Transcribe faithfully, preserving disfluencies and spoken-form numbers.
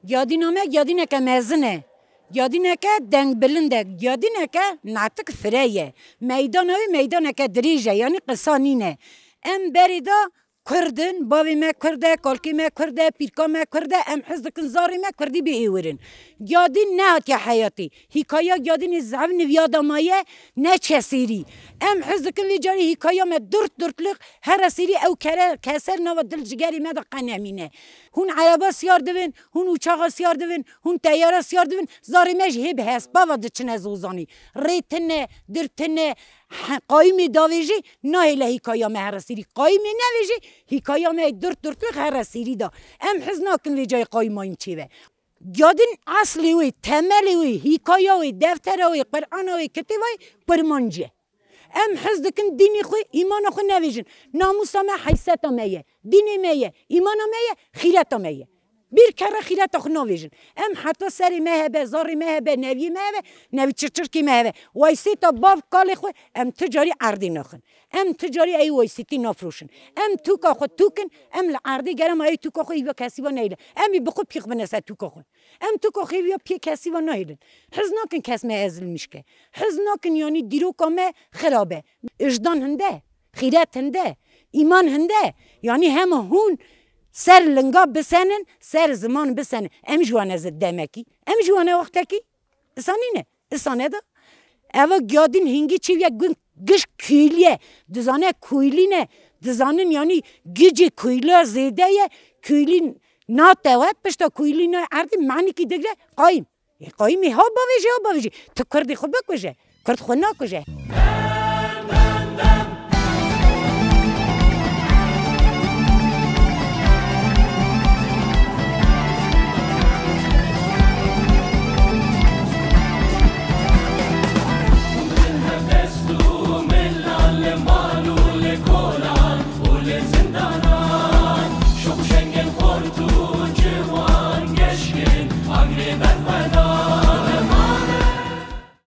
Giyadîna me giyadîneke mezin e. Giyadîneke dengbilind e. Giyadîneke netik fire ye. Meydana wî meydaneke dirêj e. Yanî qisa nîne. Em berê de Kurd in, bavê me Kurd e, kalkê me Kurd e, pîrka me Kurd e, em hez dikin zarê me Kurdî biêwirin. Giyadîn nehatiye heyatî. Hîkaya giyadînê zehf niviya de maye, neçe sêrî. Em hez dikin vê carê hîkaya me durt durtlik here sêrî ew kere keser nava dil cigerê me de qe nemîne. Hûn ereba siyar dibin, hûn uçaxa siyar dibin, hûn teyara siyar dibin, zarê me jî hê bi hespa ve diçine zozanî. Rê tune, dir tune, he-, qayîmê davêjî nahêle hîkaya me here sêrî. Qayîmê nevêjî, hîkaya me durt durtlik here sêrî da. Em hez nakin vê cayê qayîmayîn çêve. Giyadîn eslê wê, temelê wê, hîkaya wê, deftera wê, Qur'ana wê, kitêba wê, kurmancî ye. Em hez dikin dînê xwe, îmana xwe nevêjin. Namûsa me heyseta me ye, dînê me ye, îmana me ye, xîreta me ye. Bir kere xîreta xwe navêjin. Em heta serê me hebe, zarê me hebe, neviyê me hebe, nevî çirçirkê me hebe. Waysêta bav kalê xwe em tu carî erdê naxin. Em tu carî ey waysêtî nafroşin. Em tûka xwe tûkin, em li erdê gerema ey tûka xwe hîva kesî ve neyli. Em ê bi xwe pîx bine ser tûka xwe. Em tûka xwe hîviya piyê kesî ve nahêlin. Hez nakin kes me ezilmiş ke. Hez nakin yanî dîroka me xirabe. Ijdan hinde, xîret hinde, îman hinde. Yanî hema hûn ser linga bisenin, ser ziman bisenin. Em ji wane zid demekî. Em ji wane wextekî. Isa nîne. Isa ne de. Eva giyadîn hingî çêviye gun-, giş kuylî ye. Dizane kuylî ne. Dizanin yanî gicê kuyla zêde ye. Kuylî natewe, pişta kuylî na erdî manîkî digre qayîm. Ê qayîmî ha bavêjî, ha bavêjî. Tu kurdî xwe bikuje. Kurd xwe nakuje.